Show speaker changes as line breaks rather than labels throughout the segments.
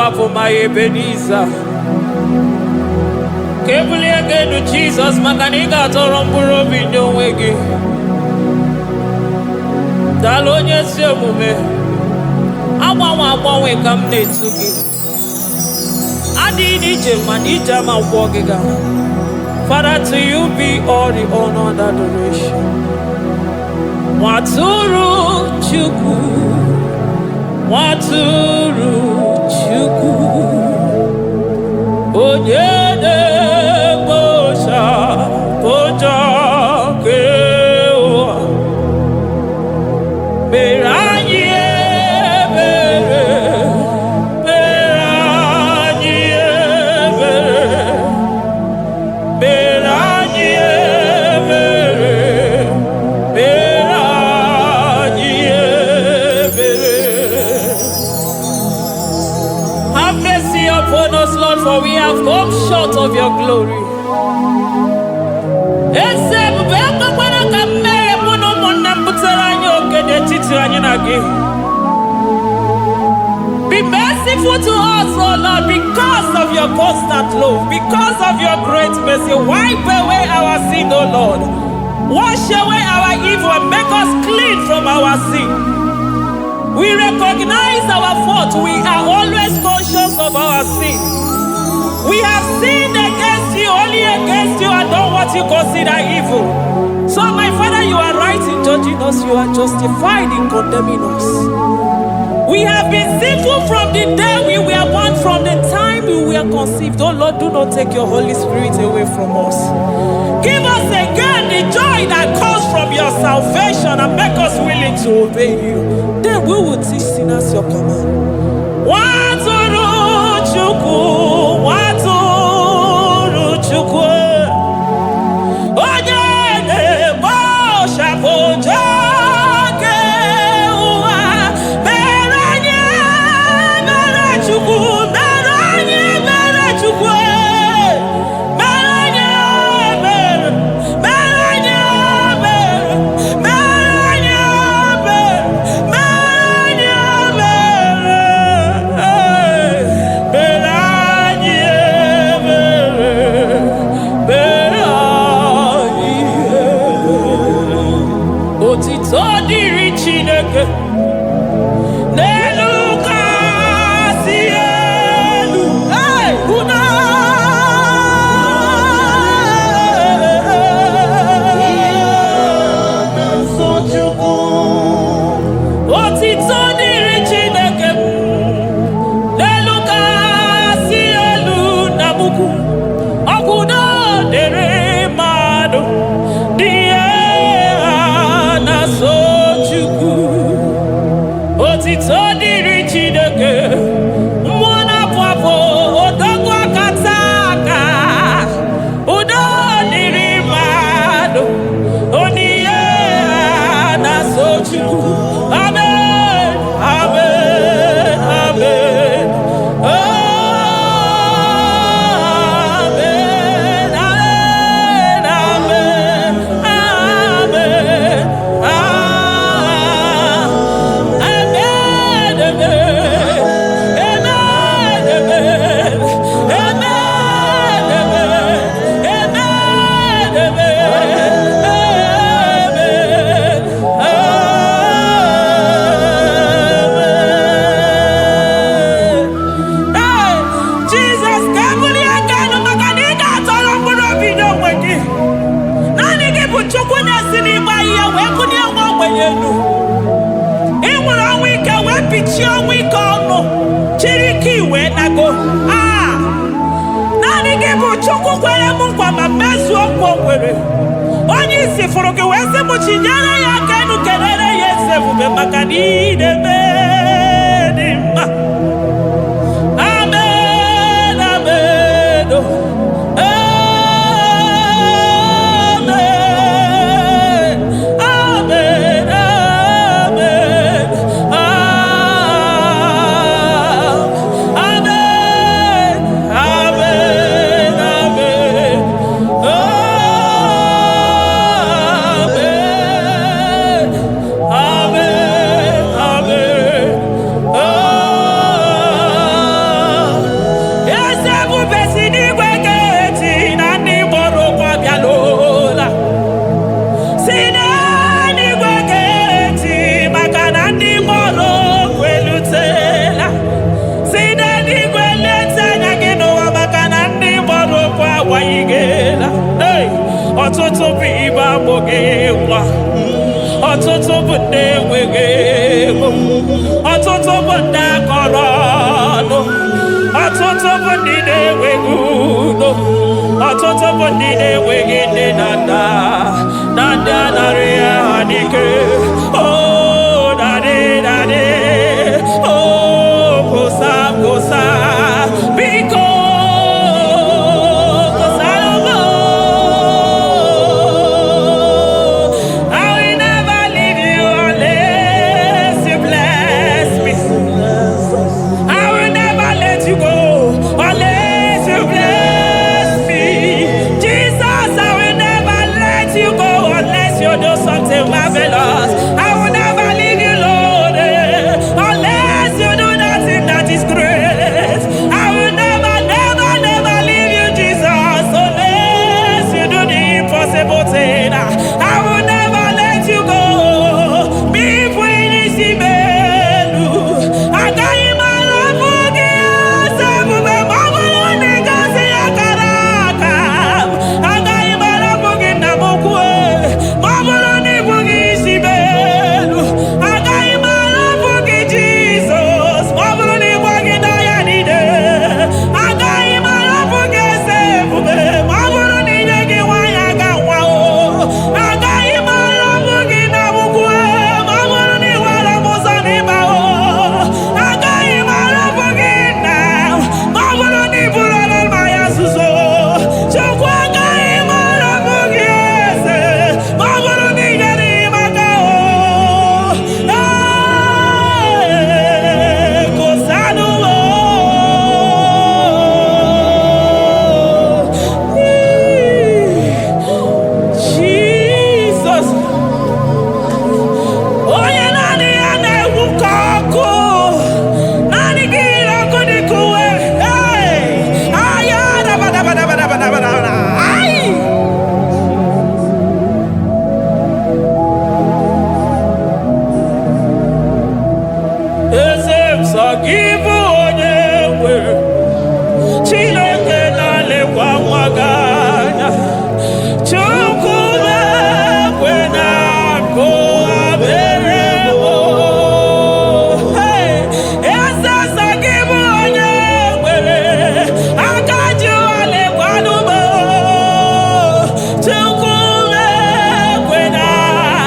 apụ, my Ebenezer. Ka ebulie gị elu, Jizọs, maka na ị ga-atọrọ mkpụrụ obi nye onwe gị. Daalụ, onye ezi omume. Agbanwe agbanwe ka m na-etu gị. Adịghị n'ije mana ije ama gwọ gị ga. Father, to you be all the honor and adoration. Nwatụrụ Chukwu, Nwatụrụ Chukwu, onye na-ekpochapụ njọ nke ụwa, mere anyị ebere, mere anyị ebere, mere anyị ebere, mere anyị ebere. Have mercy upon us, Lord, for we have come short of your glory. Eze ebube, ekwekwara ka mmehie mụ na ụmụnne m butere anyị oke n'etiti anyị na gị. Be merciful to us, O Lord, because of your constant love, because of your great mercy. Wipe away our sin, O Lord. Wash away our evil and make us clean from our sin. We recognize our fault. We are always conscious of our sin. We have sinned against you, only against you, and done what you consider evil. So, my Father, you are right in judging us, you are justified in condemning us. We have been sinful from the day we were born, from the time we were conceived. Oh Lord, do not take your Holy Spirit away from us. Give us again the joy that comes from your salvation and make us willing to obey you. Then we will teach sinners your command. Nwatụrụ Chukwu, Nwatụrụ Chukwu, onye na-ekpochapụ njọ nke ụwa, mere anyị ebere, Chukwu, mere anyị ebere, Chukwu, mere anyị ebere, mere anyị ebere, mere anyị ebere, mere anyị ebere, mere anyị ebere, mere anyị ebere. Otito dịrị Chineke n'elu kasị elu. Hey, unu.
Nsọ Chukwu.
Otito dịrị Chineke n'elu kasị elu na mukwu. Ọkwụdo dịrị mmadụ dị ihe ha na-asọ Chukwu. Otito dịrị Chineke, mmụọ na-apụ apụ, odogwu akata aka. Udo dịrị mmadụ, onye ha na-asọ Chukwu. Amen, amen, amen. Amen, amen, amen, amen. Ah, amen, amen, amen, amen, amen, amen, amen, amen, amen. Ee, Jizọs, ka ebulie aka elu maka na ị ga-atọrọ mkpụrụ obi n'onwe gị. Naanị gị bụ Chukwu na-esi n'ịgba ihe wee kụnye nwa ogbenye elu. Ị nwere ọnwụ ike wee pichie ọnwụ ike ọnụ, chiri ike wee nago. Ah! Naanị gị bụ Chukwu kwere m nkwa ma mezuo nkwa o kwere. Onye isi fụrụ gị wee sị m chinyere ya aka elu, kelere ya eze ebube maka na ị na-eme dị mma. Amen, amen, oh. Amen, amen, amen, ah, amen, amen, amen, amen, amen, amen. Ọtụtụ bụ ndị enweghị ego. Ọtụtụ bụ ndị akọrọ ọnụ. Ọtụtụ bụ ndị na-enweghị udo. Ọtụtụ bụ ndị na-enweghị nne na nna na ndị anarị ya ha n'ike. Oh, daddy, daddy. Oh, gosa, gosa. Biko, gosa. I will never leave you unless you bless me. I will never let you go unless you bless me. Jesus, I will never let you go unless you do something marvelous. I will never leave you, Lord, unless you do nothing that is great. I will never, never, never leave you, Jesus, unless you do the impossible thing. I will never let you go. Me elu agaghị m arapụ gị eze ebube ma ọ bụrụ na ị gọzie akara aka m. Agaghị m arapụ gị nna m ukwu ma ọ bụrụ na ị bụghị isi m elu. Agaghị m arapụ gị Jizọs ma ọ bụrụ na ị gwaghị n'ọhịa niile. Agaghị m arapụ gị eze ebube ma ọ bụrụ na inye gị nwaanyị aga nwa o. Agaghị m arapụ gị na m ukwu ma ọ bụrụ na ị were m ụzọ n'ịba o. Agaghị m arapụ gị nna ma ọ bụrụ na ị bụrụ mmanya nzuzo. Chukwu, agaghị m arapụ gị eze ma ọ bụrụ na ị nyere m aka o. Ee, gosanụ m o. Jesus, onye naanị ya na-egwu ka ọkụ, naanị gị yiri ọkụ dị ka uwe. Hey! Aya, dabadabadabadabadabada. Ai! Eze m sọ gị bụ onye nwere Chineke na-alekwa nwa gị anya. Chukwu ekwe na akụ abere m. Hey! Eze sọ gị bụ onye nwere aka ji ụwa lekwanụ m. Chukwu ekwe na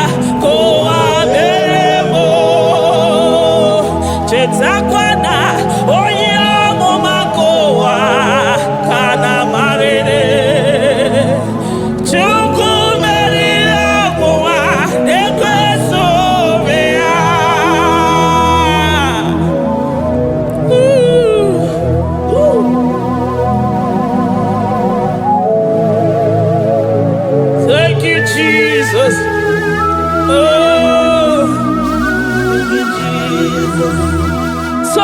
akụ abere m. Chetakwa na onye amụma nke ụwa ka na marịrị. Chukwu meriri ọgwụnwa na-ekweso obi ya. Thank you, Jesus. Oh. So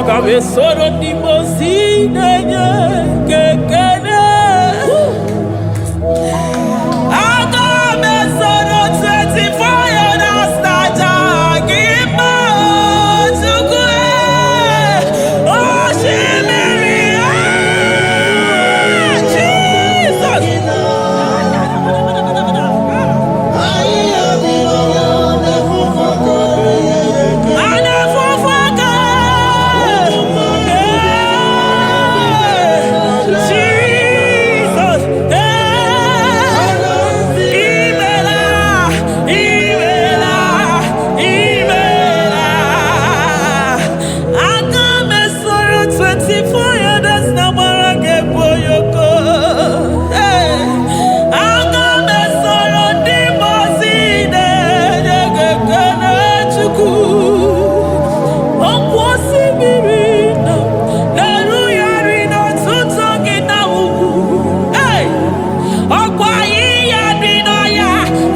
Aga m esoro ndị mmụọ ozi na-enye gị ekele. Aga m esoro 24 elders na-aja gị mma, Chukwu. Osimiri, ah, Jesus!
Ahịhịa dị n'ọhịa na-efufe aka na-enye ya ekele.
A na-efufe aka. Jesus! Imela, imela, imela. Aga m esoro 24 elders na gbara gị egwu oyoko. Aga m esoro ndị mmụọ ozi na-enye gị ekele, Chukwu. Ọkwa osimiri na na-erugharị n'ọtụtụ gị na ugwu. Hey! Ọkwa ahịhịa dị n'ọhịa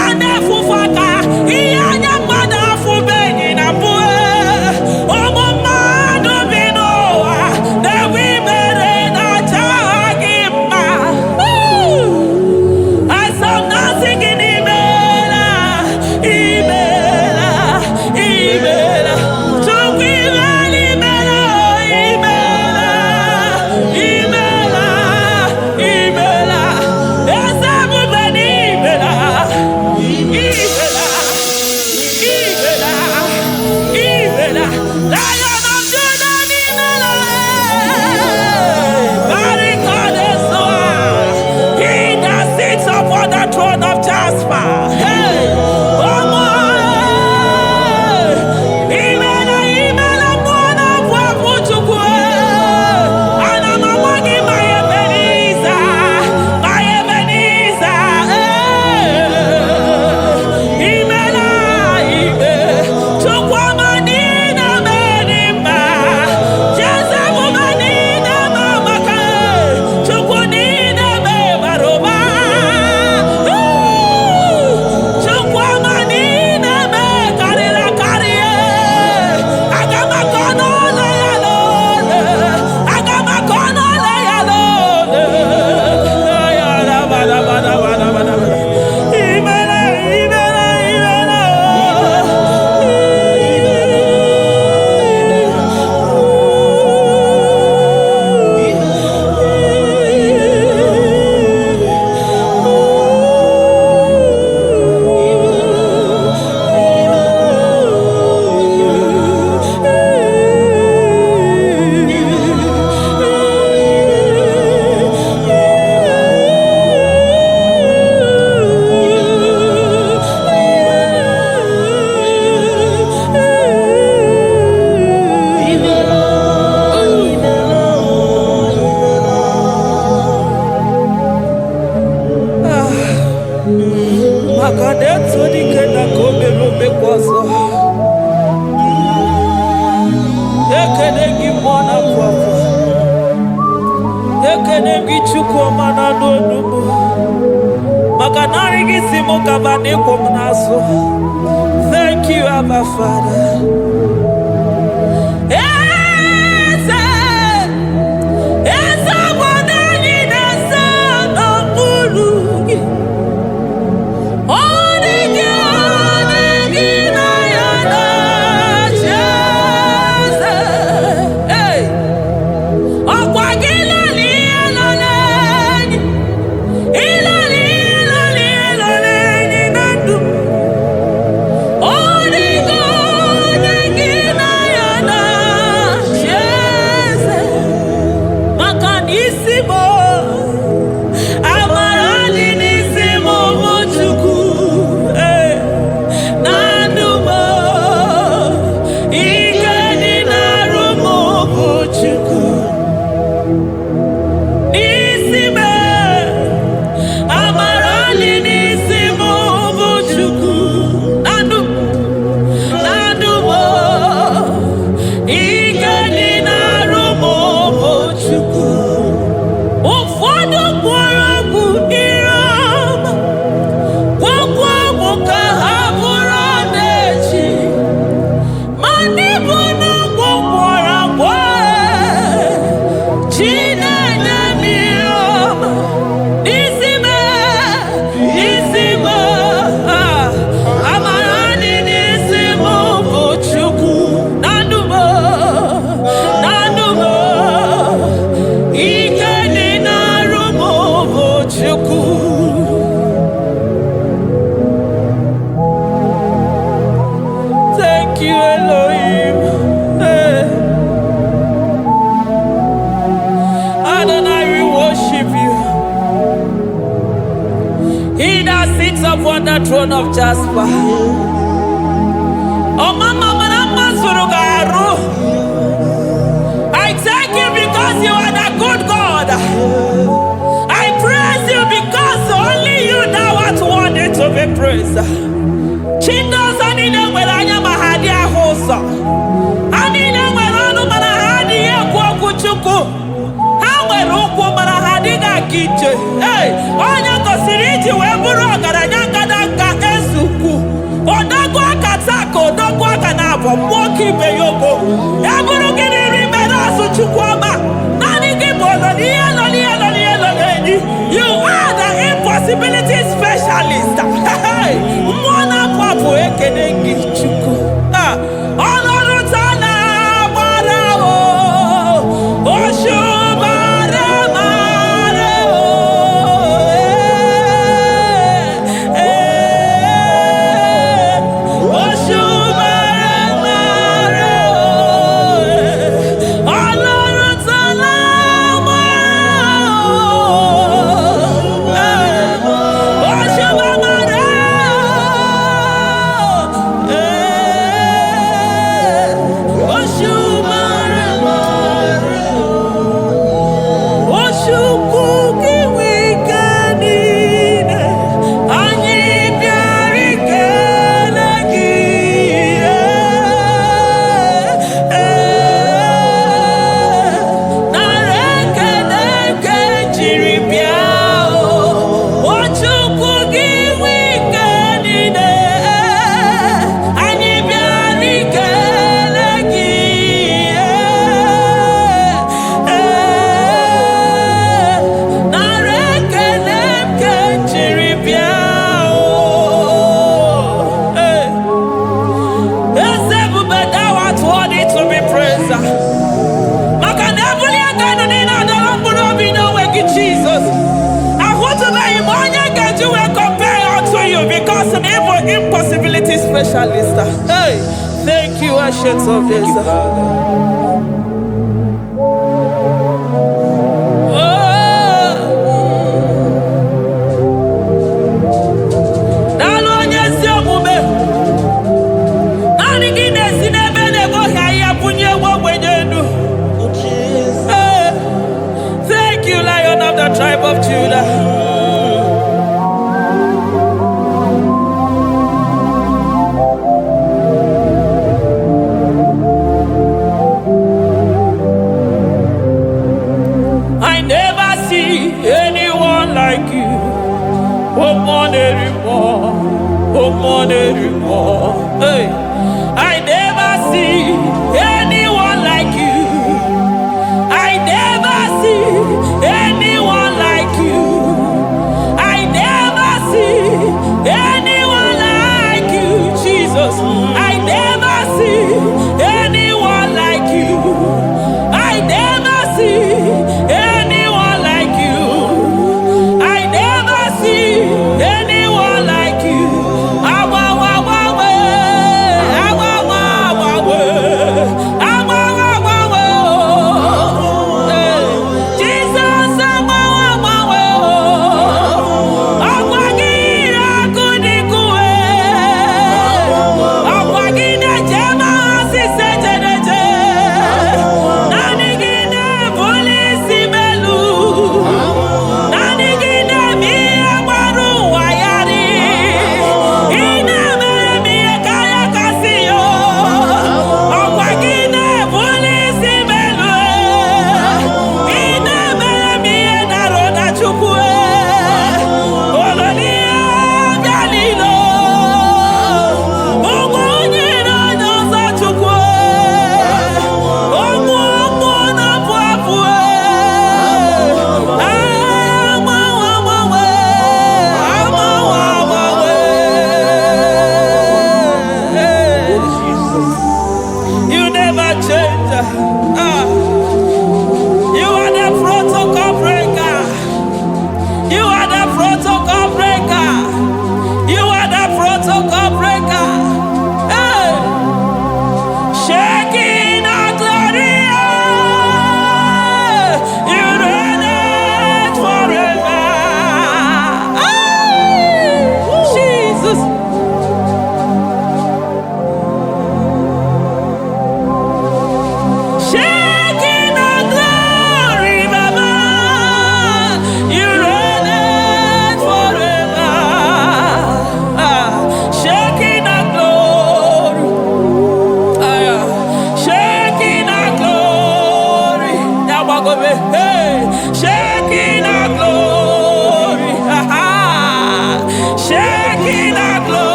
a na-efufe aka, ihe anya mmadụ afụbeghị na mbụ. Ụmụ mmadụ bi n'ụwa na-enwe imere na-aja gị mma. Woo! Asọmpi gị n'imela, imela, imela. Chukwu, imela, imela, imela, imela, imela. Eze ebube n'imela, imela, imela, imela. Lion of Judah n'imela. Barikade-soa. He that sits upon the throne of Jasper. Hey, Omo, imela, imela, mmụọ na-abụ abụ Chukwu. Ana m agwa gị ma Ebenezer, ma Ebenezer, imela, ime, Chukwu ọma niile mere mma. Jeze ebube niile ma maka, Chukwu niile bara ụba. Chukwu ọma niile karịrị akarị. Aga m akọ n'ụlọ ya n'ole. Aga m akọ n'ụlọ ya n'ole. Imela, imela, imela.
Imela, imela, imela.
Maka na etu dike na ka o mere omekwa ọzọ. Ekene gị, mmụọ na apụ apụ. Ekene gị, Chukwu ọma na anụ onugbu, maka narị gị si mụ gaba na ịkwụ m n'azụ. Thank you, Abba Father. Eze, eze obodo anyị na-eze n'okpuru gị. Ọ dị gị, ọ dị gị na ya na-achị eze. Hey! Ọkwa gị lọrọ ihe lọrọ enyi, ịlọrọ ihe lọrọ ihe lọrọ enyi na ndụ. Ọ dị gị, ọ dị gị. Lion of Jasper. Ọmama mara mma zuru gị arụ. I thank you because you are the good God. I praise you because only you thou art worthy to be praised. Chi ndị ọzọ niile nwere anya ma ha adịghị ahụ ụzọ. Ha niile nwere ọnụ mana ha adịghị ekwu okwu Chukwu. Ha nwere ụkwụ mana ha adịghị aga ije. Ee, onye gosiri iji wee bụrụ ọgaranya ngada eze ukwu. Odogwu aka taa ka odogwu aka na-abụ mmụọ ka ibe ya ogo. E bụrụ gị n'iri mere azụ, Chukwu ọma. Naanị gị bụ olo n'ihe nọ n'ihe nọ n'ihe nọ n'enyi. You are the impossibility specialist. Hey, mmụọ na-apụ apụ, ekene gị, Chukwu. Ah, ọlọ́run tá lágbára o, òṣùbàrẹ̀ màrẹ̀ o. Eh, òṣùbàrẹ̀ màrẹ̀ o. Ọlọ́run tá lágbára o. Òṣùbàrẹ̀ o. Òṣùbàrẹ̀ màrẹ̀ o. Chukwu gị nwe ike niile, anyị bịara ikele gị. Ee, nara ekele nke jiri bịa o. O Chukwu gị nwe ike niile, anyị bịara ikele gị. Ee, nara ekele nke jiri bịa o. Ee. Eze ebube, thou art worthy to be praised. Maka na ebuli aka elu niile adọrọ mkpụrụ obi n'onwe gị, Jizọs. Ahụtụbeghị m onye ga-eji wee compare unto you because na ị bụ impossibility specialist. Hey, thank you, Ancient of
Thank
Days.
you, Father.
Oh, daalụ onye ezi omume. Naanị gị na-esi n'ebe na-egboghị ahịhịa bunye nwa ogbenye elu. Hey, thank you, Lion of the tribe of Judah. I never see anyone like you. Oh, more more, oh, more more. Hey, I never see anyone like you. I never see anyone like you. I never see anyone like you, Jesus. I never see anyone like you. I never see anyone like you. I never see anyone like you. Awa, wa, wa, wa.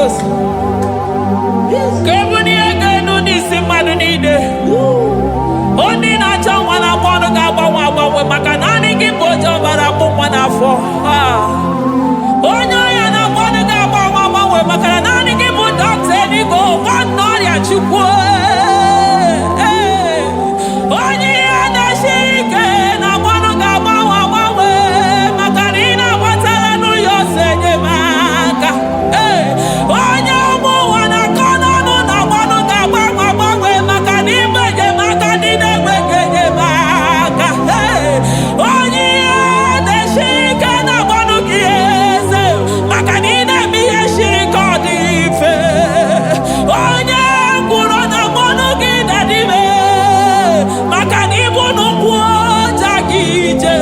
Jesus. Ka ebulie gị elu n'isi mmadụ niile. Ndị na-achọ nwa na ọnụ ga-agbanwe agbanwe, maka naanị gị bụ oje ọbara akpụ nwa n'afọ. Ah. Onye ọrịa na-agba ọnụ ga-agbanwe agbanwe, maka na naanị gị bụ dọkịta eluigwe, nwanne ọrịa Chukwu. Ee. Onye ihe na-esiri ike na ọnụ ga-agbanwe agbanwe, maka na ị na-agbatara n'ụlọ ọsọ enyemaka. Ee. Onye ụmụ ụwa na-akọ n'ọnụ na ọnụ ga-agbanwe agbanwe, maka na ịbụ enyemaka ndị na-enweghị enyemaka. Ee. Onye ihe na-esiri ike na ọnụ gị, eze, maka na ị na-eme ihe siri ike ọ dị mfe. Onye ngwụrọ na mmanụ gị na-adịbe, maka na ịbụ n'ụkwụ ọja gị ije.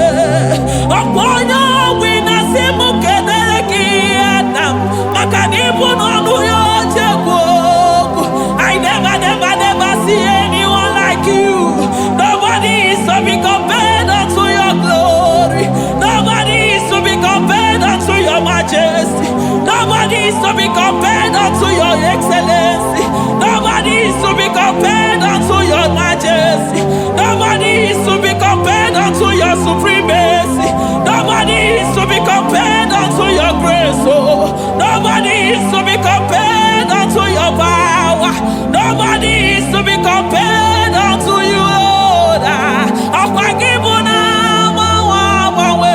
Ọkwa onye ogbi na-asị m kedere gị ana m, maka na ịbụ n'ọnụ ya ojegwu okwu. I never, never, never see anyone like you. Nobody is to be compared unto your glory. Nobody is to be compared unto your majesty. Nobody is to be compared unto your excellency. Nobody is to be compared unto your majesty. Nobody is to be compared unto your supremacy. Nobody is to be compared unto your grace. Oh, nobody is to be compared unto your power. Nobody is to be compared unto you, Lord. Ah, ọkwa gị bụ na agbanwe agbanwe.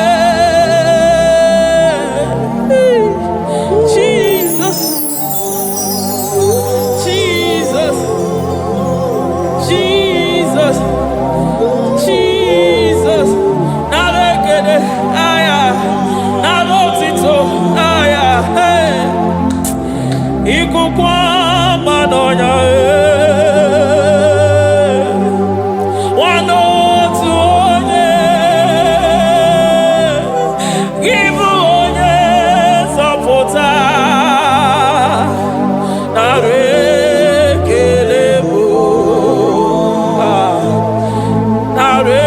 Jesus, Jesus, Jesus, Jesus. Nara ekele, aya, nara otito, aya, hey. Ikuku ọma n'ọnya, eh. Nwanne otu onye, gị bụ onye nzọpụta. Nara ekele bụ, ah. Nara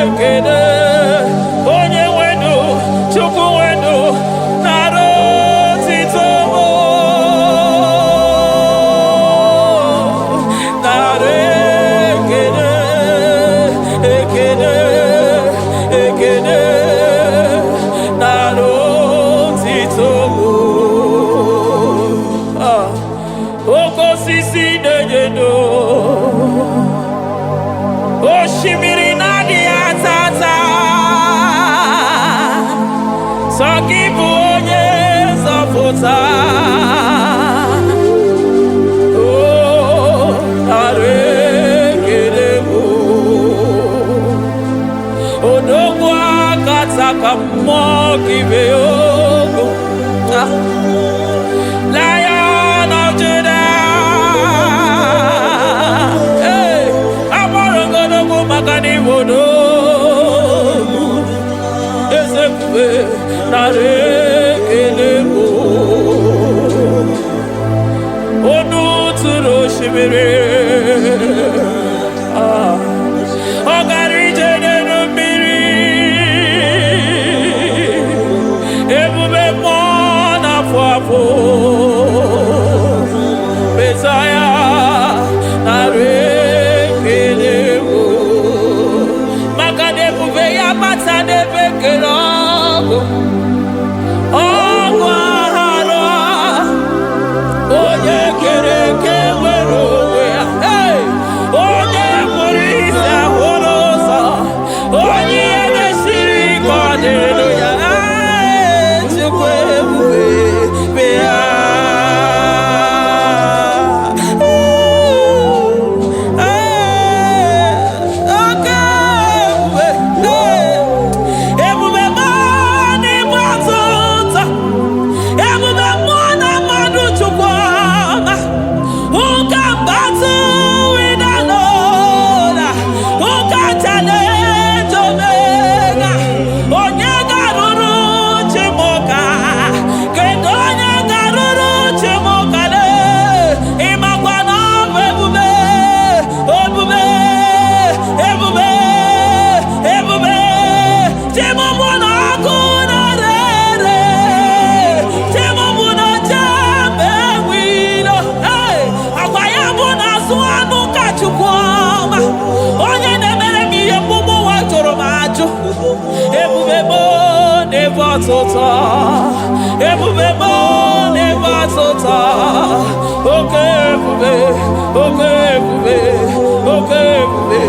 ekele, onye nwenu, Chukwu nwenu, nara otito bụ. Nara ekele, ekele, ekele, nara otito bụ. Ah. Oke osisi na-enye ndụ, osimiri na-adịghị ata ata, sọ gị bụ onye nzọpụta. O, nara ekele bụ. Odogwu akata ka mmụọ gị bee ogo. Ah. Lion of Judah. Hey, agbara ogologo maka na ịbụ odogwu. Eze ebube, nara ekele bụ. Onu tụrụ osimiri. Ah. Ọ gara ije n'elu mmiri. Ebube mmụọ na-afụ afụ. Mesaya, nara ekele bụ. Maka na ebube ya bata n'ebe kere ọgụ. Ọgụ aghara, onye kere eke nwere onwe ya. ọtụtụ, ebube m na-ebe ọtụtụ, oke ebube, oke ebube, oke ebube,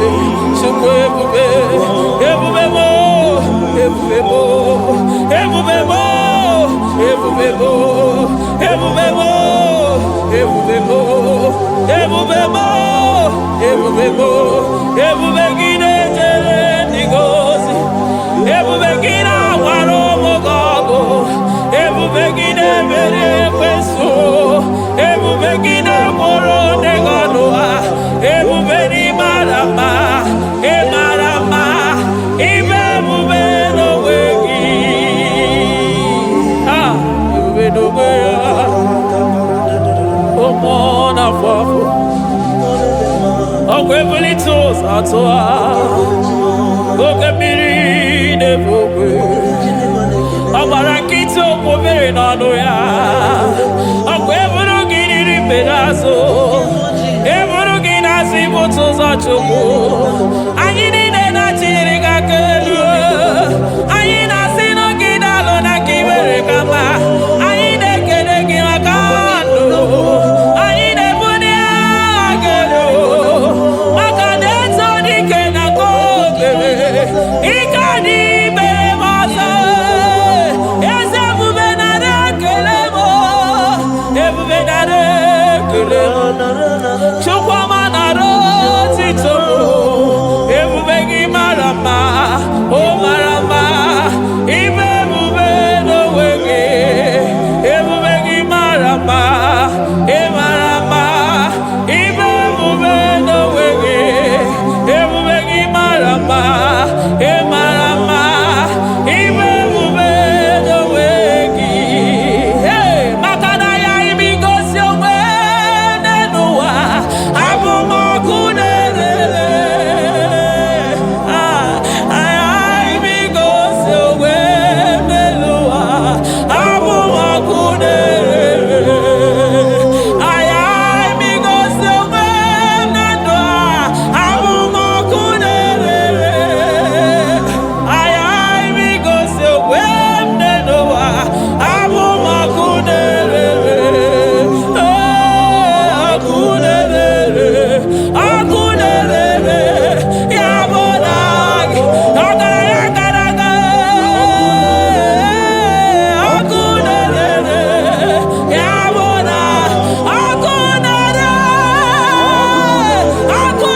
Chukwu ebube, ebube m, ebube m, ebube m, ebube m, ebube m, ebube m, ebube m, ebube m, ebube gị na-ejere ndị gị ozi, ebube gị na-agbara ụmụ gị ọgụ, ebube gị na-emeri ekwensu, ebube gị na-egboro ndị gị ọnụ ha, ebube na ịmara mma, ịmara mma, ibe ebube n'onwe gị. Ah, ebube n'onwe ya, ụmụ na-afọ afọ, ọkwa ebulite ụzọ atụ ha, oke mmiri na-ebu ogwe, ọ gbara nkịtị okwu mmiri n'ọnụ ya, ọkwa eburu gị riri mmiri azụ, eburu gị n'azụ ibute ụzọ Chukwu. Anyị niile na-achịrị gị aka elu, anyị na-asị na gị daalụ na ka ị mere ka mma, anyị na-ekele gị maka ndụ, anyị na-ebuli aha gị elu maka na eto dike na ka o mere ike dị mere m ọzọ. Eze ebube nara ekele m, ebube nara ekele m, Chukwuma nara otito m, ebube gị mara mma, o mara mma, ime ebube n'onwe gị, ebube gị mara mma, ị mara mma, ime ebube n'onwe gị, ebube gị mara mma, ị mara mma, ime ebube n'onwe gị. Hey, maka na ya imi gosi onwe n'ụwa, abụ m ọkụ na-erere. Ah, imi gosi onwe n'ụwa, abụ m ọkụ na-erere. Aya imi gosi onwe na ndụ a, abụ m ọkụ na-erere. Aya imi gosi onwe m n'ụwa, abụ m ọkụ na-erere. Ee, ọkụ na-erere, ọkụ na-erere, ya bụ na gị, ọgaranya gara aga. Ọkụ na-erere, ya bụ na ọkụ na-ere, ọkụ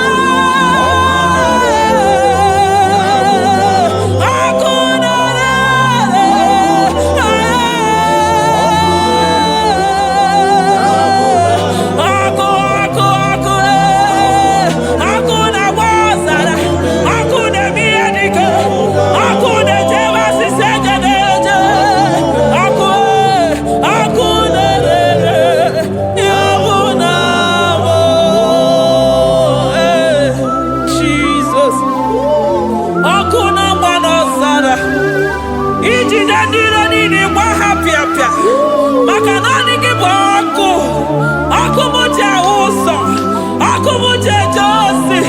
ọkụ na-ere, ọkụ ọkụ ọkụ, ọkụ na-agba ọzara, ọkụ na-eme ihe dike, ọkụ na-ejewe asịsị eje na-eje, ọkụ ọkụ na-erere, ya bụ na mụ. Jizọs, ọkụ na-agba n'ọzara, ijide ndị iro niile gba ha pịapịa, maka naanị gị bụ ọkụ, ọkụ m ji ahụ ụzọ, ọkụ m ji eje ozi.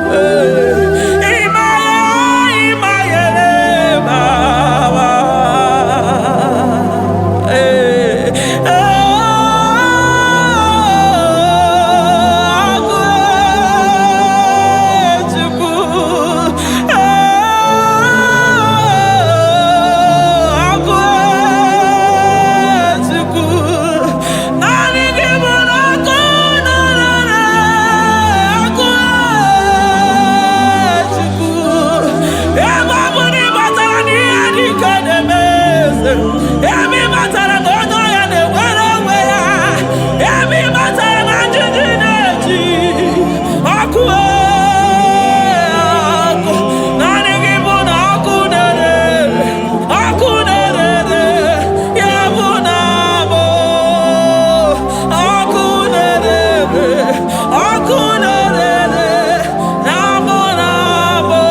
Ee, ịmaya ịmayere mama. Ee, ọkụ Chukwu, ọkụ Chukwu, naanị gị bụ ọkụ na-ere, ọkụ Chukwu. Ebe ọ bụ na ị batara n'ihe dị ike na-eme eze, ebe ị batara na onye ọrịa na-enwere onwe ya, ebe ị batara na njiji na-eji ọkụ, ọkụ, naanị gị bụ na ọkụ na-ere, ọkụ na-ere, ya bụ na mụ ọkụ na-ere, ọkụ na-ere, na mụ na mụ.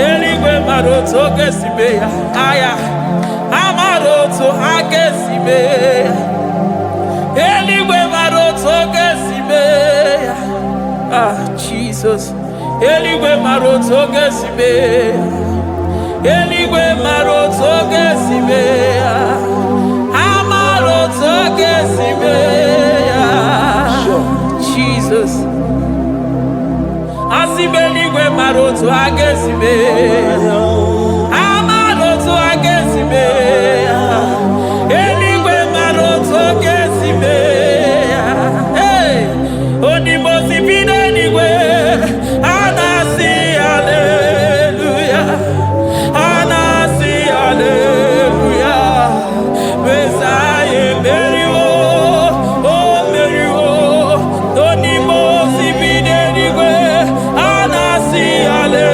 Eluigwe mara otu oge si mee ya, aya amara otu ha ga-esi mee ya. Eluigwe mara otu oge si Jizọs. Eluigwe mara otu ọ ga-esi mee. Eluigwe mara otu ọ ga-esi mee ya. Ha mara otu ọ ga-esi mee ya. Jizọs. Asị m eluigwe mara otu a ga-esi mee ya. Ha mara otu a ga-esi mee ya. Eluigwe mara otu ọ ga-esi mee ya. Hey! Onimosi bi n'eluigwe, a na-asị haleluya. A na-asị haleluya. Mesaya emeriwo, o meriwo. Onimosi bi n'eluigwe, a na-asị hale,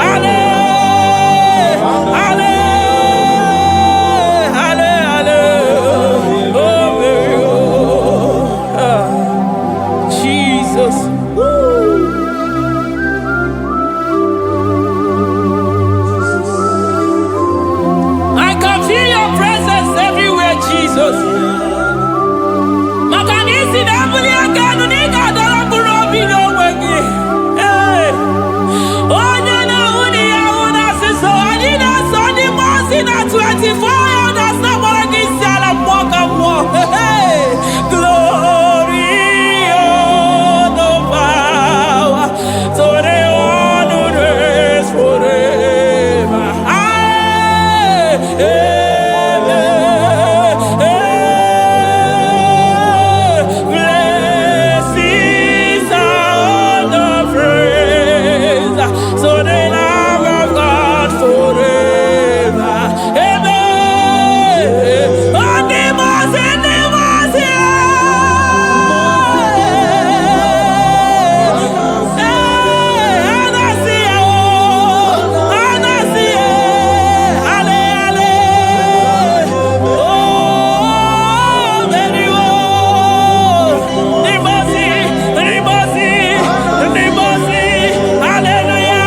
hale, hale, hale, hale. O meriwo. Ah, Jesus. Woo. I can feel your presence everywhere, Jesus. Maka na isi na-ebuli aka elu na ị ga-adọrọ mkpụrụ obi n'onwe gị. Ee. Onye na-ahụ na ihe ahụ na-asịsọ, anyị na-eso ndị mmụọ ozi na 24 elders na-agbara gị isi ala mmụọ ka mmụọ. Hey! Glory, honor, power to the one who reigns forever. Amen. Amen. Blessings and honor, praise to the Lamb of God forever. Amen. Ndị mmụọ ozi, ndị mmụọ ozi, ee, a na-asị ya, o, a na-asị ya, ale, ale, o, meriwo. Ndị mmụọ ozi, ndị mmụọ ozi, ndị mmụọ ozi, haleluya,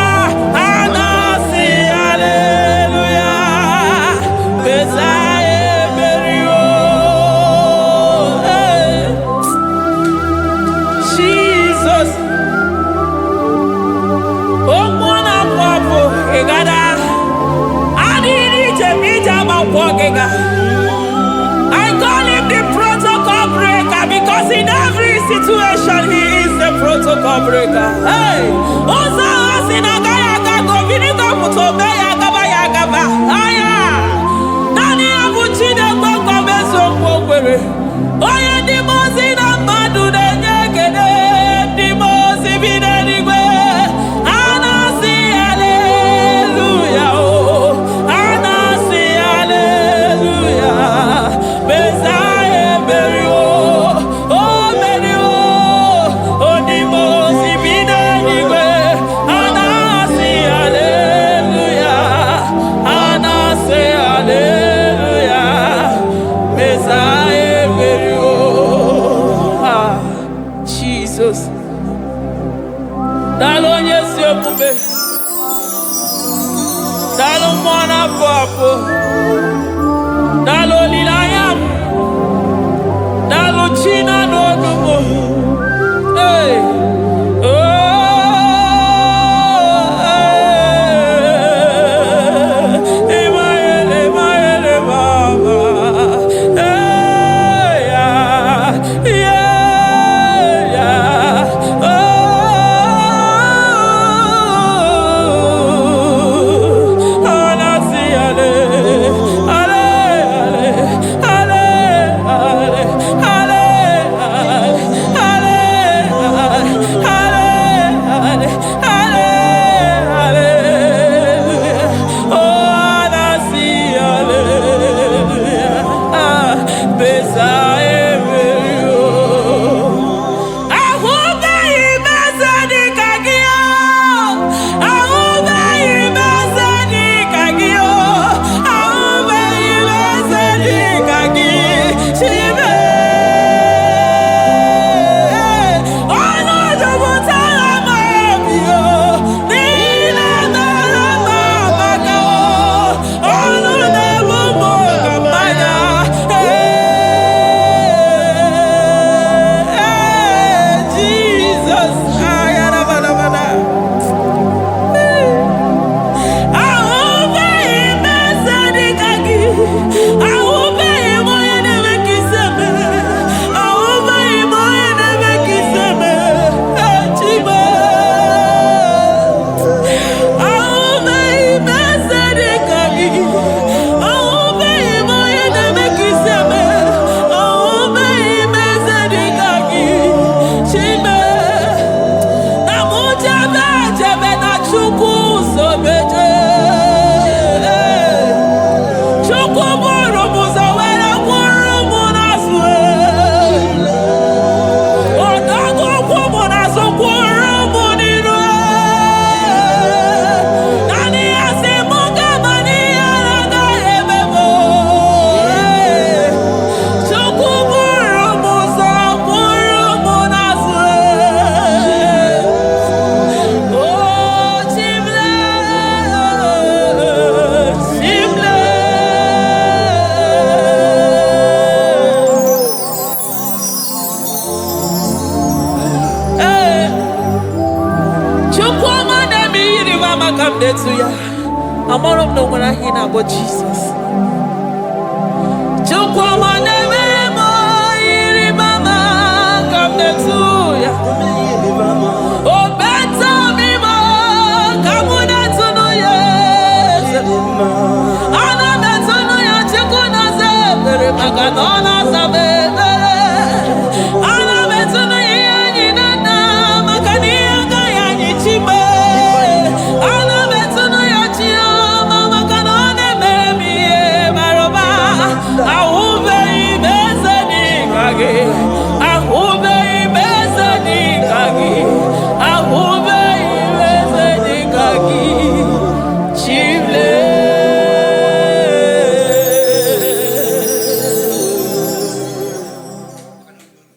a na-asị haleluya, Mesaya emeriwo. Hey. Jesus. Okwu na-apụ apụ ịgada adịghị ije ma ije ama nkwọ gịga. I call him the protocol breaker because in every situation he is the protocol breaker. Hey! Ụzọ ahụ si na agaghị aga ka obinigo pụta ome ya agaba ya agaba. Aya! Naanị ya bụ Chineke nkwa eziokwu o kwere. Onye ndị mmụọ ozi na mmadụ na-enye ekele, ndị mmụọ ozi bi n'eluigwe. A na-asị haleluya o. A na-asị haleluya. Mesaya emeriwo. O meriwo. Ndị mmụọ ozi bi n'eluigwe. A na-asị haleluya. A na-asị haleluya. Mesaya emeriwo. Ah, Jesus. Daalụ onye ezi omume. Daalụ mmụọ na-apụ apụ. Daalụ olileanya m. Daalụ chi na n'olu m. Hey. Oh, hey. Emmanuel, Emmanuel, Mama. Hey, yeah. Oh, Anasi, ale. na-etu ya. Amara m na o nwere aha ị na-akpọ Jizọs. Chukwuma na-eme m ịrịba ama ka m na-etu ya. Obeta m ime ka mụ na-etunu ya eze. Ana m etunu ya, Chukwu na-aza ekpere, maka na ọ